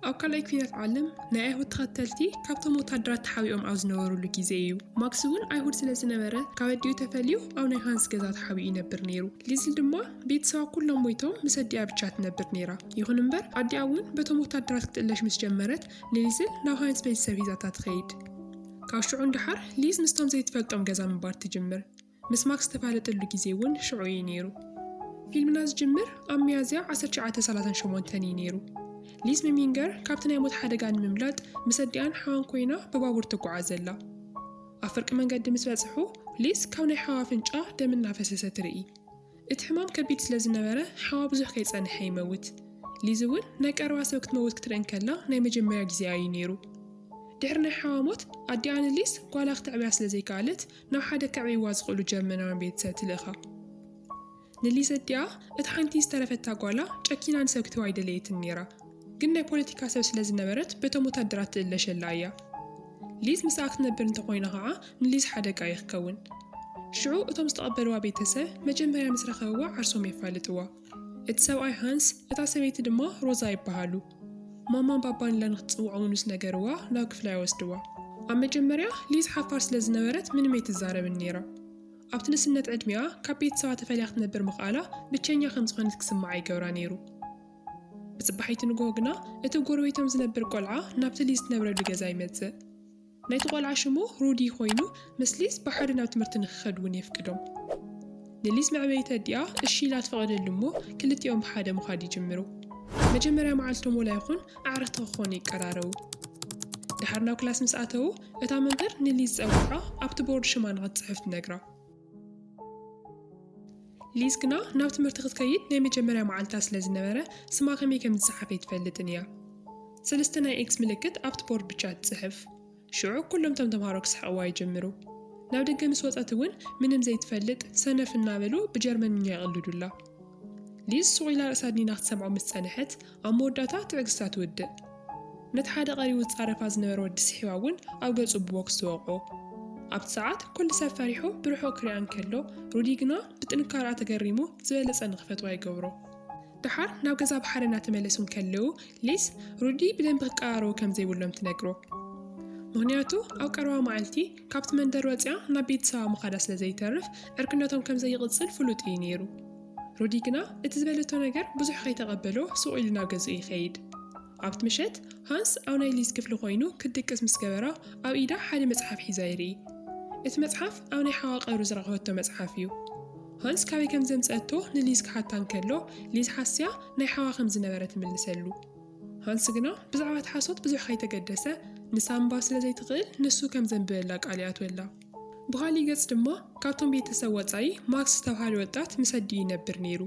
ኣብ ካልኣይ ኲናት ዓለም ናይ ኣይሁድ ተኸተልቲ ካብቶም ወታደራት ተሓቢኦም ኣብ ዝነበሩሉ ግዜ እዩ። ማክስ እውን ኣይሁድ ስለ ዝነበረ ካብ ኣዲኡ ተፈልዩ ኣብ ናይ ሃንስ ገዛ ተሓቢኡ ይነብር ነይሩ። ሊዝል ድማ ቤተሰባ ኩሎም ሞይቶም ምስ ኣዲኣ ብቻ ትነብር ነይራ። ይኹን እምበር ኣዲኣ እውን በቶም ወታደራት ክትእለሽ ምስ ጀመረት ንሊዝል ናብ ሃንስ ቤተሰብ ሒዛታ ትኸይድ። ካብ ሽዑ ንደሓር ሊዝ ምስቶም ዘይትፈልጦም ገዛ ምንባር ትጅምር። ምስ ማክስ ዝተፋለጠሉ ግዜ እውን ሽዑ እዩ ነይሩ። ፊልምና ዝጅምር ኣብ ሚያዝያ ዓሰርተ ትሽዓተ ሰላሳን ሸሞንተን እዩ ነይሩ። ሊዝ ሚሚንገር ካብቲ ናይ ሞት ሓደጋ ንምምላጥ ምስ ኣዲኣን ሓዋን ኮይና ብባቡር ትጓዓዝ ኣላ። ኣብ ፍርቂ መንገዲ ምስ በጽሑ ሊዝ ካብ ናይ ሓዋ ኣፍንጫ ደም እናፈሰሰ ትርኢ። እቲ ሕማም ከቢድ ስለ ዝነበረ ሓዋ ብዙሕ ከይጸንሐ ይመውት። ሊዝ እውን ናይ ቀረባ ሰብ ክትመውት ክትርኢ እንከላ ናይ መጀመርያ ግዜኣ እዩ ነይሩ። ድሕሪ ናይ ሓዋ ሞት ኣዲኣ ንሊዝ ጓላ ክተዕብያ ስለ ዘይከኣለት ናብ ሓደ ከዕብይዋ ዝኽእሉ ጀርመናውያን ቤተሰብ ትልእኻ። ንሊዝ ኣዲኣ እታ ሓንቲ ዝተረፈታ ጓላ ጨኪና ንሰብ ክትህባ ኣይደለየትን ነይራ፣ ግን ናይ ፖለቲካ ሰብ ስለ ዝነበረት በቶም ወታደራት ትእለሸላ እያ። ሊዝ ምስኣ ክትነብር እንተኾይና ኸዓ ንሊዝ ሓደጋ እዩ ክከውን። ሽዑ እቶም ዝተቐበልዋ ቤተሰብ መጀመርያ ምስ ረኸብዋ ዓርሶም የፋልጥዋ። እቲ ሰብኣይ ሃንስ፣ እታ ሰበይቲ ድማ ሮዛ ይበሃሉ። ማማን ባባን ኢላ ንክትጽውዖም ምስ ነገርዋ ናብ ክፍላ ይወስድዋ። ኣብ መጀመርያ ሊዝ ሓፋር ስለ ዝነበረት ምንም ኣይትዛረብን ነይራ። ኣብቲ ንእስነት ዕድሚኣ ካብ ቤተሰባ ተፈልያ ክትነብር ምኽኣላ ብቸኛ ከም ዝኾነት ክስምዓ ይገብራ ነይሩ። ብጽባሒቲ ንግሆ ግና እቲ ጎረቤቶም ዝነብር ቆልዓ ናብቲ ሊዝ ትነብረሉ ገዛ ይመጽእ። ናይቲ ቆልዓ ሽሙ ሩዲ ኮይኑ ምስ ሊዝ ብሓደ ናብ ትምህርቲ ንክኸዱ እውን የፍቅዶም። ንሊዝ መዕበይቲ ኣዲኣ እሺ ኢላ ትፈቕደሉ እሞ ክልቲኦም ብሓደ ምኻድ ይጅምሩ። መጀመርያ መዓልቶም ወላ ይኹን ኣዕርኽቲ ክኾኑ ይቀራረቡ። ድሓር ናብ ክላስ ምስ ኣተዉ እታ መምህር ንሊዝ ጸዊዓ ኣብቲ ቦርድ ሽማ ንኽትጽሕፍ ትነግራ። ሊዝ ግና ናብ ትምህርቲ ክትከይድ ናይ መጀመርያ መዓልታ ስለ ዝነበረ ስማ ከመይ ከም ዝጸሓፈ ኣይትፈልጥን እያ። ሰለስተ ናይ ኤክስ ምልክት ኣብቲ ቦርድ ብቻ ትጽሕፍ። ሽዑ ኩሎም እቶም ተምሃሮ ክስሕቕዋ ይጅምሩ። ናብ ደገ ምስ ወጸት እውን ምንም ዘይትፈልጥ ሰነፍ እናበሉ ብጀርመንኛ ይቕልዱላ። ሊዝ ስቕ ኢላ ርእሳ ኣድኒና ክትሰምዖ ምስ ጸንሐት ኣብ መወዳእታ ትዕግስታ ትውድእ። ነቲ ሓደ ቀሪቡ ዝጻረፋ ዝነበረ ወዲ ስሒባ እውን ኣብ ገጹ ብቦክስ ትወቕዖ። ኣብቲ ሰዓት ኩሉ ሰብ ፈሪሑ ብርሑቕ ክሪኣ እንከሎ ሩዲ ግና ብጥንካረኣ ተገሪሙ ዝበለጸ ንኽፈትዋ ይገብሮ። ደሓር ናብ ገዛ ብሓደ እናተመለሱ እንከለዉ ሊዝ ሩዲ ብደንቢ ክቀራረቡ ከም ዘይብሎም ትነግሮ። ምኽንያቱ ኣብ ቀረባ መዓልቲ ካብቲ መንደር ወፂኣ ናብ ቤተሰባ ምኻዳ ስለ ዘይተርፍ ዕርክነቶም ከም ዘይቕፅል ፍሉጥ እዩ ነይሩ። ሩዲ ግና እቲ ዝበለቶ ነገር ብዙሕ ከይተቐበሎ ስቕ ኢሉ ናብ ገዝኡ ይኸይድ። ኣብቲ ምሸት ሃንስ ኣብ ናይ ሊዝ ክፍሊ ኮይኑ ክትድቅስ ምስ ገበራ ኣብ ኢዳ ሓደ መፅሓፍ ሒዛ ይርኢ። እቲ መፅሓፍ ኣብ ናይ ሓዋ ቀብሪ ዝረኸበቶ መፅሓፍ እዩ። ሃንስ ካበይ ከም ዘምፀአቶ ንሊዝ ክሓታ እንከሎ ሊዝ ሓስያ ናይ ሓዋ ከም ዝነበረ ትምልሰሉ። ሃንስ ግና ብዛዕባ እቲ ሓሶት ብዙሕ ከይተገደሰ ንሳ ምንባብ ስለ ዘይትኽእል ንሱ ከም ዘንብበላ ቃል ይኣትወላ። ብኻሊእ ገፅ ድማ ካብቶም ቤተሰብ ወፃኢ ማክስ ዝተባህለ ወጣት ምስ ኣዲኡ ይነብር ነይሩ።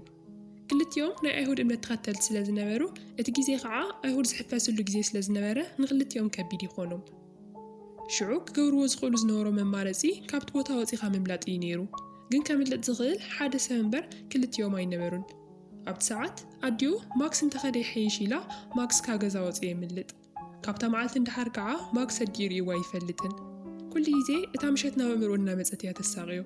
ክልቲኦም ናይ ኣይሁድ እምነት ተኸተልቲ ስለ ዝነበሩ እቲ ግዜ ከዓ ኣይሁድ ዝሕፈስሉ ግዜ ስለ ዝነበረ ንክልቲኦም ከቢድ ይኾኖም። ሽዑ ክገብርዎ ዝኽእሉ ዝነበሮም መማረፂ ካብቲ ቦታ ወፂኻ ምምላጥ እዩ ነይሩ። ግን ከምልጥ ዝኽእል ሓደ ሰብ እምበር ክልቲኦም ኣይነበሩን። ኣብቲ ሰዓት ኣዲኡ ማክስ እንተኸደ ይሐይሽ ኢላ ማክስ ካብ ገዛ ወፂኡ የምልጥ። ካብታ መዓልቲ ንደሓር ከዓ ማክስ ኣዲኡ ርእይዋ ኣይፈልጥን። ኩሉ ግዜ እታ ምሸት ናብ ኣእምርኡ እናመፀት እያ ተሳቕዮ።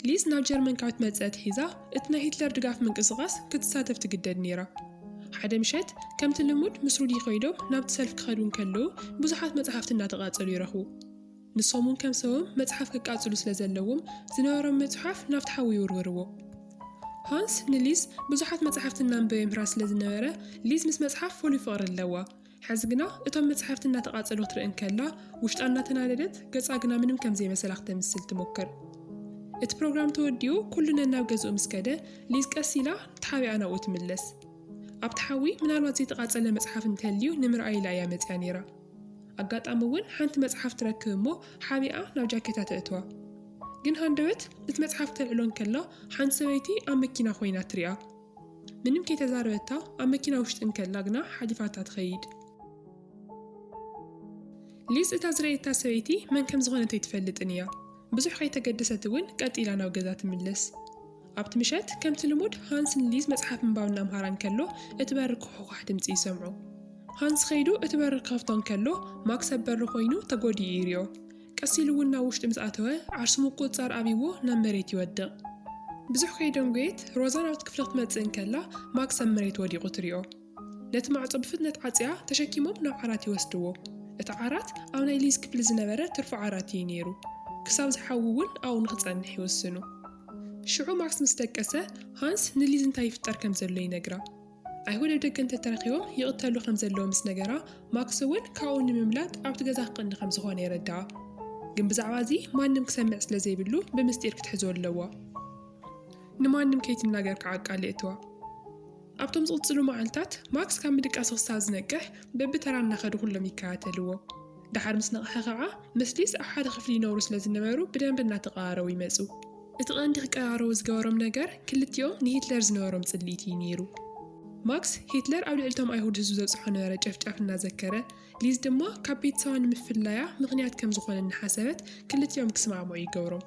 ሊዝ ናብ ጀርመን ካብ ትመፅእ ኣትሒዛ እቲ ናይ ሂትለር ድጋፍ ምንቅስቓስ ክትሳተፍ ትግደድ ነይራ። ሓደ ምሸት ከምቲ ልሙድ ምስ ሩዲ ከይዶም ናብቲ ሰልፍ ክኸዱ እንከለዉ ብዙሓት መፅሓፍቲ እናተቓፀሉ ይረኽቡ። ንሶም እውን ከም ሰቦም መፅሓፍ ከቃፅሉ ስለ ዘለዎም ዝነበሮም መፅሓፍ ናብቲ ሓዊ ይውርውርዎ። ሃንስ ንሊዝ ብዙሓት መፅሓፍቲ እናንበበ የምህራ ስለ ዝነበረ ሊዝ ምስ መፅሓፍ ፍሉይ ፍቕሪ ኣለዋ። ሕዚ ግና እቶም መፅሓፍቲ እናተቓፀሉ ክትርኢ እንከላ ውሽጣ እናተናደደት ገፃ ግና ምንም ከም ዘይመሰላ ክተምስል ትሞክር። እቲ ፕሮግራም ተወዲኡ ኩሉ ነናብ ገዝኡ ምስ ከደ ሊዝ ቀስ ኢላ ተሓቢኣ ናብኡ ትምለስ። ኣብቲ ሓዊ ምናልባት ዘይተቓፀለ መፅሓፍ እንተልዩ ንምርኣይ ኢላ እያ መፅያ ነይራ። ኣጋጣሚ እውን ሓንቲ መፅሓፍ ትረክብ እሞ ሓቢኣ ናብ ጃኬታ ተእትዋ። ግን ሃንደበት እቲ መፅሓፍ ተልዕሎ እንከላ ሓንቲ ሰበይቲ ኣብ መኪና ኮይና ትሪኣ። ምንም ከይተዛረበታ ኣብ መኪና ውሽጢ እንከላ ግና ሓሊፋታ ትኸይድ። ሊዝ እታ ዝረኣየታ ሰበይቲ መን ከም ዝኾነት ኣይትፈልጥን እያ። ብዙሕ ከይተገደሰት እውን ቀጥ ኢላ ናብ ገዛ ትምለስ። ኣብቲ ምሸት ከምቲ ልሙድ ሃንስ ንሊዝ መፅሓፍ ምንባብ እናምሃራ እንከሎ እቲ በሪ ክኹኳሕ ድምፂ ይሰምዑ። ሃንስ ከይዱ እቲ በሪ ክኸፍቶ እንከሎ ማክስ ኣብ በሪ ኮይኑ ተጎዲኡ ይሪኦ። ቀስ ኢሉ እውን ናብ ውሽጢ ምስ ኣተወ ዓርሱ ምቁፅፃር ኣብይዎ ናብ መሬት ይወድቕ። ብዙሕ ከይደንጎየት ሮዛ ናብቲ ክፍሊ ክትመፅእ እንከላ ማክስ ኣብ መሬት ወዲቑ ትሪኦ። ነቲ ማዕጾ ብፍጥነት ዓጽያ ተሸኪሞም ናብ ዓራት ይወስድዎ። እቲ ዓራት ኣብ ናይ ሊዝ ክፍሊ ዝነበረ ትርፊ ዓራት እዩ ነይሩ። ክሳብ ዝሓዊ እውን ኣብኡ ንኽጸንሕ ይውስኑ። ሽዑ ማክስ ምስ ደቀሰ፣ ሃንስ ንሊዝ እንታይ ይፍጠር ከም ዘሎ ይነግራ። ኣይሁድ ኣብ ደገ እንተተረኺቦም ይቕተሉ ከም ዘለዉ ምስ ነገራ፣ ማክስ እውን ካብኡ ንምምላጥ ኣብቲ ገዛ ክቕኒ ከም ዝኾነ የረድኣ። ግን ብዛዕባ እዚ ማንም ክሰምዕ ስለ ዘይብሉ ብምስጢር ክትሕዞ ኣለዋ። ንማንም ከይትናገር ከዓ ቃል የእትዋ። ኣብቶም ዝቕጽሉ መዓልታት ማክስ ካብ ምድቃሱ ክሳብ ዝነቅሕ በብተራ እናኸዱ ኩሎም ይከታተልዎ። ደሓር ምስ ነቕሐ ከዓ ምስ ሊዝ ኣብ ሓደ ክፍሊ ይነብሩ ስለ ዝነበሩ ብደንቢ እናተቐራረቡ ይመጹ። እቲ ቀንዲ ክቀራረቡ ዝገበሮም ነገር ክልቲኦም ንሂትለር ዝነበሮም ጽልኢት እዩ ነይሩ። ማክስ ሂትለር ኣብ ልዕሊ እቶም ኣይሁድ ህዝቢ ዘብጽሖ ነበረ ጨፍጫፍ እናዘከረ፣ ሊዝ ድማ ካብ ቤተሰባ ንምፍላያ ምኽንያት ከም ዝኾነ እናሓሰበት ክልቲኦም ክስማዕምዑ ይገብሮም።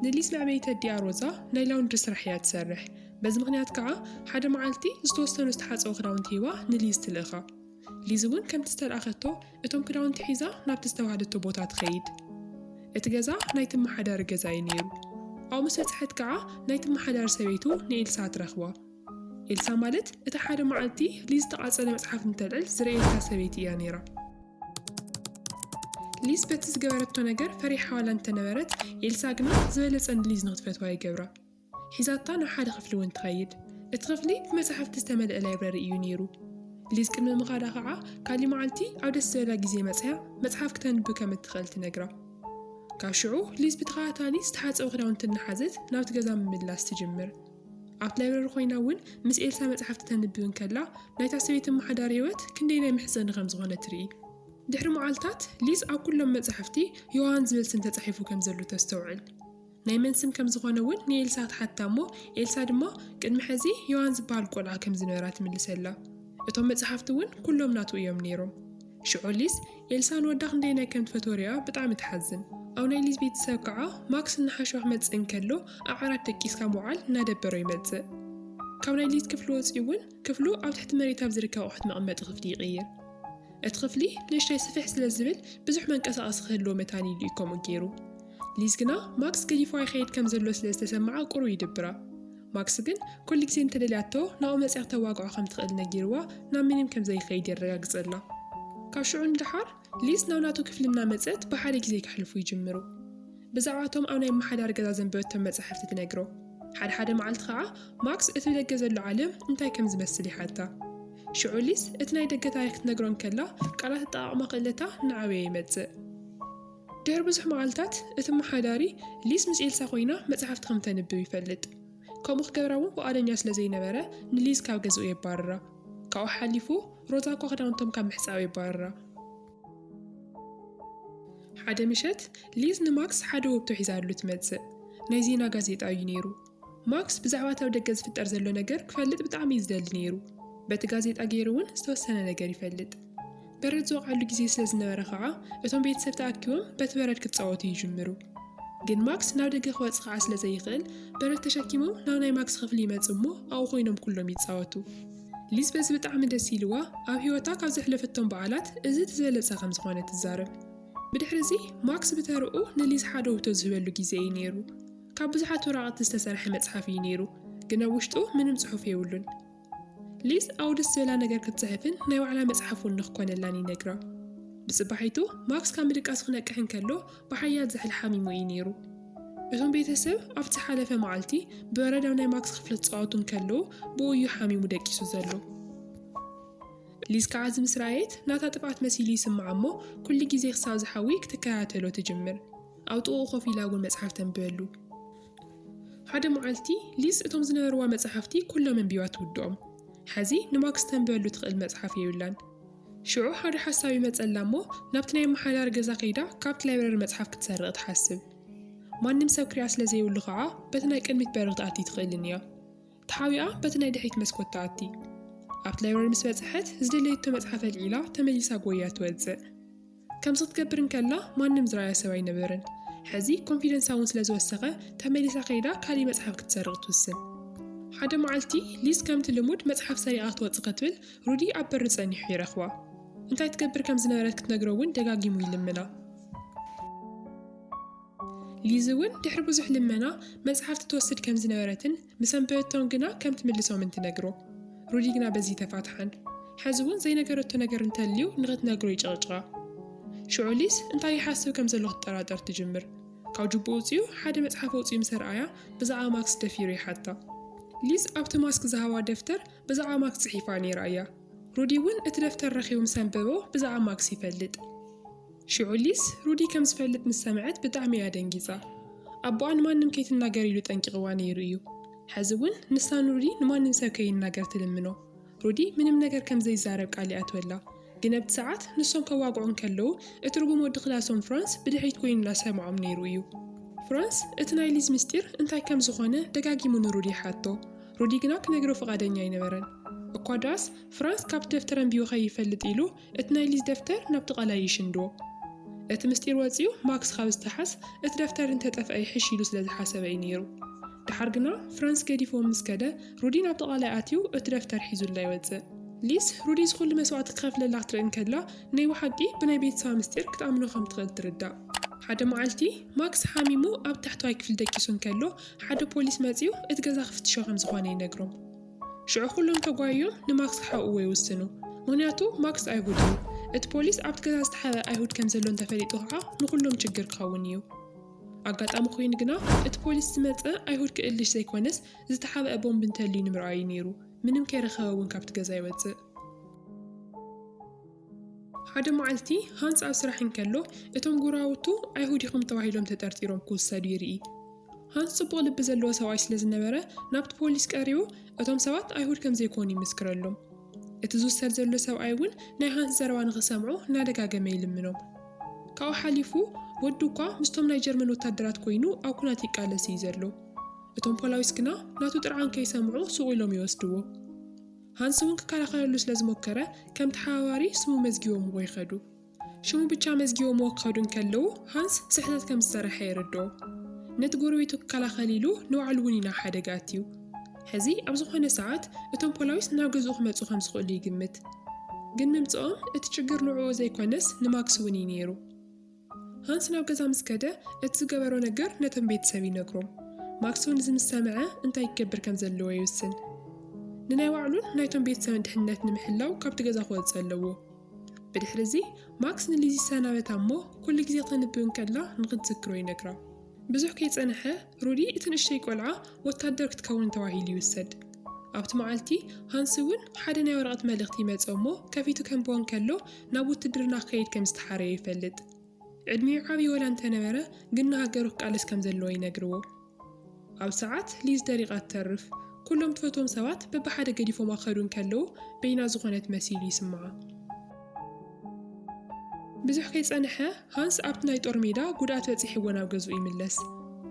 ንሊዝ መዕበይቲ ኣዲኣ ሮዛ ናይ ላውንድሪ ስራሕ እያ ትሰርሕ። በዚ ምኽንያት ከዓ ሓደ መዓልቲ ዝተወሰኑ ዝተሓፀቡ ክዳውንቲ ሂባ ንሊዝ ትልእኻ። ሊዝ እውን ከምቲ ዝተልኣኸቶ እቶም ክዳውንቲ ሒዛ ናብቲ ዝተባህለቶ ቦታ ትኸይድ። እቲ ገዛ ናይ ትመሓዳሪ ገዛ እዩ ነይሩ። ኣብኡ ምስ በፅሐት ከዓ ናይ ትመሓዳሪ ሰበይቱ ንኤልሳ ትረኽባ። ኤልሳ ማለት እታ ሓደ መዓልቲ ሊዝ ዝተቓፀለ መፅሓፍ እንተልዕል ዝርእየታ ሰበይቲ እያ ነይራ። ሊዝ በቲ ዝገበረቶ ነገር ፈሪሓ ዋላ እንተነበረት፣ ኤልሳ ግና ዝበለፀ ንሊዝ ንክትፈትዋ ይገብራ። ሒዛታ ናብ ሓደ ክፍሊ እውን ትኸይድ። እቲ ክፍሊ ብመፅሓፍቲ ዝተመልአ ላይብረሪ እዩ ነይሩ። ሊዝ ቅድሚ ምኻዳ ከዓ ካሊ መዓልቲ ኣብ ደስ ዝበላ ግዜ መፅያ መፅሓፍ ክተንብብ ከም እትኽእል ትነግራ። ካብ ሽዑ ሊዝ ብተኸታታሊ ዝተሓፀቡ ክዳውንቲ እናሓዘት ናብቲ ገዛ ምምላስ ትጅምር። ኣብቲ ላይብረሪ ኮይና እውን ምስ ኤልሳ መፅሓፍቲ ተንብብ እንከላ ናይታ ሰበይቲ መሓዳሪ ህይወት ክንደይ ናይ መሕዘኒ ከም ዝኾነ ትርኢ። ድሕሪ መዓልታት ሊዝ ኣብ ኩሎም መፅሓፍቲ ዮሃን ዝብል ስም ተፃሒፉ ከም ዘሎ ተስተውዕል። ናይ መን ስም ከም ዝኾነ እውን ንኤልሳ ትሓታ እሞ ኤልሳ ድማ ቅድሚ ሕዚ ዮሃን ዝበሃል ቆልዓ ከም ዝነበራ ትምልሰላ። እቶም መፅሓፍቲ እውን ኩሎም ናቱ እዮም ነይሮም። ሽዑ ሊዝ ኤልሳ ንወዳ ክንደይናይ ከም ትፈትዎ ሪኣ ብጣዕሚ ትሓዝን። ኣብ ናይ ሊዝ ቤተሰብ ከዓ ማክስ እናሓሸወ ክመፅእ እንከሎ ኣብ ዓራት ደቂስካ ምውዓል እናደበሮ ይመፅእ። ካብ ናይ ሊዝ ክፍሊ ወፂኡ እውን ክፍሉ ኣብ ትሕቲ መሬት ኣብ ዝርከብ ኣቑሑት መቐመጢ ክፍሊ ይቕይር። እቲ ክፍሊ ንእሽተይ ስፍሕ ስለ ዝብል ብዙሕ መንቀሳቐሲ ክህልዎ መታን ኢሉ እዩ ከምኡ ገይሩ። ሊዝ ግና ማክስ ገዲፍዋ ይኸይድ ከም ዘሎ ስለ ዝተሰምዓ ቁሩብ ይድብራ። ማክስ ግን ኩሉ ግዜ እንተደልያቶ ናብኡ መፅያ ክተዋግዖ ከም ትኽእል ነጊርዋ ናብ ምንም ከም ዘይኸይድ የረጋግፀላ። ካብ ሽዑ ንደሓር ሊዝ ናብ ናቱ ክፍሊ እናመፀት ብሓደ ግዜ ከሕልፉ ይጅምሩ። ብዛዕባቶም ኣብ ናይ ምሓዳር ገዛ ዘንበበቶም መጻሕፍቲ ትነግሮ። ሓደ ሓደ መዓልቲ ኸዓ ማክስ እቲ ብደገ ዘሎ ዓለም እንታይ ከም ዝመስል ይሓታ። ሽዑ ሊዝ እቲ ናይ ደገ ታሪኽ ክትነግሮ እንከላ ቃላት ኣጠቓቕማ ክእለታ እናዓበየ ይመጽእ። ድሕሪ ብዙሕ መዓልታት እቲ መሓዳሪ ሊዝ ምስ ኤልሳ ኮይና መጻሕፍቲ ከም ተንብብ ይፈልጥ። ከምኡ ክገብራ እውን ፍቓደኛ ስለ ዘይነበረ ንሊዝ ካብ ገዝኡ የባርራ። ካብኡ ሓሊፉ ሮዛ እኳ ክዳውንቶም ካብ ምሕጻብ የባርራ። ሓደ ምሸት ሊዝ ንማክስ ሓደ ውህብቶ ሒዛሉ ትመጽእ። ናይ ዜና ጋዜጣ እዩ ነይሩ። ማክስ ብዛዕባ እቲ ኣብ ደገ ዝፍጠር ዘሎ ነገር ክፈልጥ ብጣዕሚ እዩ ዝደሊ ነይሩ። በቲ ጋዜጣ ገይሩ እውን ዝተወሰነ ነገር ይፈልጥ። በረድ ዝወቕዐሉ ግዜ ስለ ዝነበረ ኸዓ እቶም ቤተሰብ ተኣኪቦም በቲ በረድ ክጻወቱ ይጅምሩ። ግን ማክስ ናብ ደገ ክወጽእ ኸዓ ስለ ዘይኽእል በረድ ተሸኪሞም ናብ ናይ ማክስ ክፍሊ ይመጽእ እሞ ኣብኡ ኮይኖም ኩሎም ይጻወቱ። ሊዝ በዚ ብጣዕሚ ደስ ኢልዋ ኣብ ህይወታ ካብ ዘሕለፈቶም በዓላት እዚ እቲ ዝበለጸ ከም ዝኾነ ትዛረብ። ብድሕሪ እዚ ማክስ ብተርኡ ንሊዝ ሓደ ውህብቶ ዝህበሉ ግዜ እዩ ነይሩ። ካብ ብዙሓት ወረቓቕቲ ዝተሰርሐ መጽሓፍ እዩ ነይሩ፣ ግን ኣብ ውሽጡ ምንም ጽሑፍ የብሉን። ሊዝ ኣብኡ ደስ ዝብላ ነገር ክትጽሕፍን ናይ ባዕላ መጽሓፍ እውን ንክኮነላን ይነግራ። ብጽባሒቱ ማክስ ካብ ምድቃሱ ክነቅሕ እንከሎ ብሓያል ዝሕል ሓሚሙ እዩ ነይሩ። እቶም ቤተሰብ ኣብቲ ዝሓለፈ መዓልቲ ብበረድ ኣብ ናይ ማክስ ክፍሊ ክጻወቱ እንከለዉ ብኡ እዩ ሓሚሙ ደቂሱ ዘሎ። ሊዝ ከዓ እዚ ምስ ረኣየት ናታ ጥፍኣት መሲሉ ይስምዓ እሞ ኩሉ ግዜ ክሳብ ዝሓዊ ክትከታተሎ ትጅምር። ኣብ ጥቕኡ ኮፍ ኢላ እውን መጽሓፍ ተንብበሉ። ሓደ መዓልቲ ሊዝ እቶም ዝነበርዋ መጽሓፍቲ ኩሎም ኣንቢባ ትውድኦም። ሕዚ ንማክስ ተንብበሉ ትኽእል መጽሓፍ የብላን። ሽዑ ሓደ ሓሳብ ይመጸላ እሞ ናብቲ ናይ ኣመሓዳሪ ገዛ ከይዳ ካብቲ ላይብረሪ መጽሓፍ ክትሰርቕ ትሓስብ። ማንም ሰብ ክሪኣ ስለ ዘይብሉ ኸዓ በቲ ናይ ቅድሚት በሪ ክትኣቲ ትኽእልን እያ። ተሓቢኣ በቲ ናይ ድሕሪት መስኮት ትኣቲ። ኣብቲ ላይብረሪ ምስ በጽሐት ዝደለየቶ መጽሓፍ ኣልዒላ ተመሊሳ ጎያ ትወጽእ። ከምዚ ክትገብር እንከላ ማንም ዝረኣያ ሰብ ኣይነበረን። ሕዚ ኮንፊደንሳ እውን ስለ ዝወሰኸ ተመሊሳ ከይዳ ካሊእ መጽሓፍ ክትሰርቕ ትውስን። ሓደ መዓልቲ ሊዝ ከምቲ ልሙድ መጽሓፍ ሰሪቓ ክትወጽእ ከትብል ሩዲ ኣብ በሪ ጸኒሑ ይረኽባ። እንታይ ትገብር ከም ዝነበረት ክትነግሮ እውን ደጋጊሙ ይልምና። ሊዝ እውን ድሕሪ ብዙሕ ልመና መጽሓፍቲ ትወስድ ከም ዝነበረትን ምስ ኣንበበቶም ግና ከም ትምልሶምን ትነግሮ። ሩዲ ግና በዚ ተፋትሓን። ሕዚ እውን ዘይነገረቶ ነገር እንተልዩ ንኽትነግሮ ይጨቕጭቓ። ሽዑ ሊዝ እንታይ ይሓስብ ከም ዘሎ ክትጠራጠር ትጅምር። ካብ ጅቡኡ ውፅኡ ሓደ መፅሓፍ ውፅኡ ምስ ኣርኣያ ብዛዕባ ማክስ ደፊሩ ይሓታ። ሊዝ ኣብቲ ማክስ ዝሃባ ደፍተር ብዛዕባ ማክስ ፅሒፋ ነይራ እያ። ሩዲ እውን እቲ ደፍተር ረኺቡ ምስ ኣንበቦ ብዛዕባ ማክስ ይፈልጥ። ሽዑ ሊዝ ሩዲ ከም ዝፈልጥ ምስ ሰምዐት ብጣዕሚ እያ ደንጊፃ። ኣቦኣ ንማንም ከይትናገር ኢሉ ጠንቂቕዋ ነይሩ እዩ። ሕዚ እውን ንሳ ንሩዲ ንማንም ሰብ ከይናገር ትልምኖ። ሩዲ ምንም ነገር ከም ዘይዛረብ ቃል ይኣትወላ። ግን ኣብቲ ሰዓት ንሶም ከዋግዑ እንከለዉ እቲ ርጉም ወዲ ክላሶም ፍራንስ ብድሕሪት ኮይኑ እናሰምዖም ነይሩ እዩ። ፍራንስ እቲ ናይ ሊዝ ምስጢር እንታይ ከም ዝኾነ ደጋጊሙ ንሩዲ ይሓቶ። ሩዲ ግና ክነግሮ ፍቓደኛ ኣይነበረን። እኳ ደኣስ ፍራንስ ካብቲ ደፍተር ኣንቢቡ ከይፈልጥ ኢሉ እቲ ናይ ሊዝ ደፍተር ናብቲ ቃላይ ይሽንድዎ። እቲ ምስጢር ወፂኡ ማክስ ካብ ዝተሓዝ እቲ ደፍተር እንተጠፍአ ይሕሽ ኢሉ ስለ ዝሓሰበ እዩ ነይሩ። ደሓር ግና ፍራንስ ገዲፍዎ ምስ ከደ ሩዲ ናብቲ ቃላይ ኣትዩ እቲ ደፍተር ሒዙላ ይወፅእ። ሊዝ ሩዲ ዝኹሉ መስዋእቲ ክኸፍለላ ክትርኢ እንከላ ናይ ብሓቂ ብናይ ቤተሰባ ምስጢር ክትኣምኖ ከም ትኽእል ትርዳእ። ሓደ መዓልቲ ማክስ ሓሚሙ ኣብ ታሕተዋይ ክፍሊ ደቂሱ እንከሎ ሓደ ፖሊስ መፂኡ እቲ ገዛ ክፍትሾ ከም ዝኾነ ይነግሮም። ሽዑ ኩሎም ተጓይዮም ንማክስ ክሓብእዎ ይውስኑ። ምኽንያቱ ማክስ ኣይሁድ እዩ። እቲ ፖሊስ ኣብቲ ገዛ ዝተሓበ ኣይሁድ ከም ዘሎ እንተፈሊጡ ከዓ ንኩሎም ችግር ክኸውን እዩ። ኣጋጣሚ ኮይኑ ግና እቲ ፖሊስ ዝመፀ ኣይሁድ ክእልሽ ዘይኮነስ ዝተሓበአ ቦምብ እንተልዩ ንምርኣዩ ነይሩ። ምንም ከይረኸበ እውን ካብቲ ገዛ ይወፅእ። ሓደ መዓልቲ ሃንስ ኣብ ስራሕ እንከሎ እቶም ጎረባብቱ ኣይሁድ ኢኹም ተባሂሎም ተጠርጢሮም ክውሰዱ ይርኢ። ሃንስ ጽቡቕ ልቢ ዘለዎ ሰብኣይ ስለ ዝነበረ ናብቲ ፖሊስ ቀሪቡ እቶም ሰባት ኣይሁድ ከም ዘይኮኑ ይምስክረሎም። እቲ ዝውሰድ ዘሎ ሰብኣይ እውን ናይ ሃንስ ዘረባ ንኽሰምዑ እናደጋገመ ይልምኖም። ካብኡ ሓሊፉ ወዱ እኳ ምስቶም ናይ ጀርመን ወታደራት ኮይኑ ኣብ ኩናት ይቃለስ እዩ ዘሎ። እቶም ፖላዊስ ግና ናቱ ጥርዓን ከይሰምዑ ስቕ ኢሎም ይወስድዎ። ሃንስ እውን ክከላኸለሉ ስለ ዝሞከረ ከም ተሓባባሪ ስሙ መዝጊቦምዎ ይኸዱ። ሽሙ ብቻ መዝጊቦምዎ ክኸዱ እንከለዉ ሃንስ ስሕተት ከም ዝሰረሐ የረድኦ። ነቲ ጎረቤቱ ክከላኸል ኢሉ ንባዕሉ እውን ኢና ሓደጋ ኣትዩ። ሕዚ ኣብ ዝኾነ ሰዓት እቶም ፖላዊስ ናብ ገዝኡ ክመፁ ከም ዝኽእሉ ይግምት። ግን ምምፅኦም እቲ ችግር ንዕኡ ዘይኮነስ ንማክስ እውን እዩ ነይሩ። ሃንስ ናብ ገዛ ምስ ከደ እቲ ዝገበሮ ነገር ነቶም ቤተሰብ ይነግሮም። ማክስ እውን እዚ ምስ ሰምዐ እንታይ ክገብር ከም ዘለዎ ይውስን። ንናይ ባዕሉን ናይቶም ቤተሰብን ድሕነት ንምሕላው ካብቲ ገዛ ክወፅእ ኣለዎ። ብድሕሪ እዚ ማክስ ንሊዝ ይሰናበታ እሞ ኩሉ ግዜ ክተንብብ እንከላ ንክትዝክሮ ይነግራ። ብዙሕ ከይፀንሐ ሩዲ እቲ ንእሽተይ ቆልዓ ወታደር ክትከውን ተባሂሉ ይውሰድ። ኣብቲ መዓልቲ ሃንስ እውን ሓደ ናይ ወረቐት መልእኽቲ ይመፅኦ እሞ ከፊቱ ከንብቦ እንከሎ ናብ ውትድርና ክኸይድ ከም ዝተሓረየ ይፈልጥ። ዕድሚኡ ዓብዪ ወላ እንተነበረ ግን ንሃገሩ ክቃለስ ከም ዘለዎ ይነግርዎ። ኣብ ሰዓት ሊዝ ደሪቓ ትተርፍ። ኩሎም ትፈትዎም ሰባት በብሓደ ገዲፎማ ክኸዱ እንከለዉ በይና ዝኾነት መሲሉ ይስምዓ። ብዙሕ ከይጸንሐ ሃንስ ኣብቲ ናይ ጦር ሜዳ ጉድኣት በጺሕዎ ናብ ገዝኡ ይምለስ።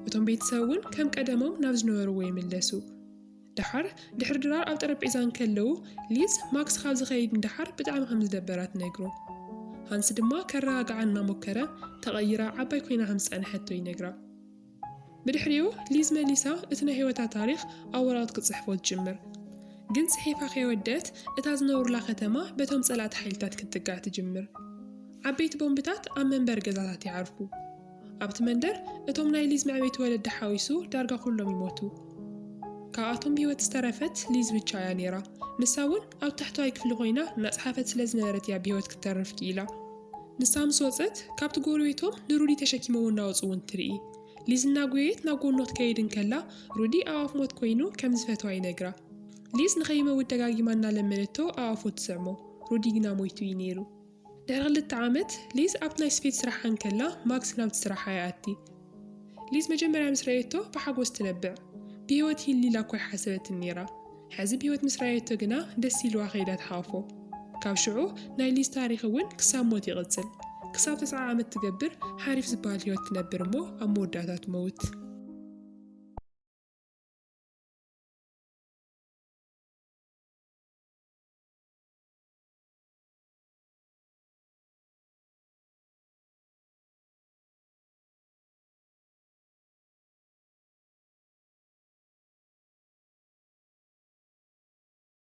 እቶም ቤተሰብ እውን ከም ቀደሞም ናብ ዝነበርዎ ይምለሱ። ደሓር ድሕሪ ድራር ኣብ ጠረጴዛ እንከለዉ ሊዝ ማክስ ካብ ዝኸይድ ንደሓር ብጣዕሚ ከም ዝደበራ ትነግሮ። ሃንስ ድማ ከረጋግዓ እናሞከረ ተቐይራ ዓባይ ኮይና ከም ዝጸንሐቶ ይነግራ። ብድሕሪኡ ሊዝ መሊሳ እቲ ናይ ህይወታ ታሪኽ ኣብ ወረቐት ክትጽሕፎ ትጅምር። ግን ጽሒፋ ከይወደት እታ ዝነብሩላ ከተማ በቶም ጸላእቲ ሓይልታት ክትጥቃዕ ትጅምር። ዓበይቲ ቦምብታት ኣብ መንበሪ ገዛታት ይዓርፉ። ኣብቲ መንደር እቶም ናይ ሊዝ መዕበይቲ ወለዲ ሓዊሱ ዳርጋ ኩሎም ይሞቱ። ካብኣቶም ብህይወት ዝተረፈት ሊዝ ብቻ እያ ነይራ። ንሳ እውን ኣብ ታሕተዋይ ክፍሊ ኮይና እናጽሓፈት ስለ ዝነበረት እያ ብህይወት ክትተርፍ ክኢላ። ንሳ ምስ ወጸት ካብቲ ጎረቤቶም ንሩዲ ተሸኪሞም እናወጹ እውን ትርኢ። ሊዝ እናጎየየት ናብ ጎኖ ክትከይድ እንከላ ሩዲ ኣብ ኣፍ ሞት ኮይኑ ከም ዝፈትዋ ይነግራ። ሊዝ ንኸይመውት ደጋጊማ እናለመነቶ ኣብ ኣፉ ትስዕሞ። ሩዲ ግና ሞይቱ እዩ ነይሩ። ድሕሪ ክልተ ዓመት ሊዝ ኣብቲ ናይ ስፌት ስራሓ እንከላ ማክስ ናብቲ ስራሓ ይኣቲ። ሊዝ መጀመርያ ምስ ረኣየቶ ብሓጎስ ትነብዕ። ብህይወት ይህሉ ኢላ እኳ ኣይሓሰበትን ነይራ። ሕዚ ብህይወት ምስ ረኣየቶ ግና ደስ ኢልዋ ከይዳ ትሓቑፎ። ካብ ሽዑ ናይ ሊዝ ታሪኽ እውን ክሳብ ሞት ይቕጽል። ክሳብ ተስዓ ዓመት ትገብር ሓሪፍ ዝበሃል ህይወት ትነብር እሞ ኣብ መወዳእታ ትመውት።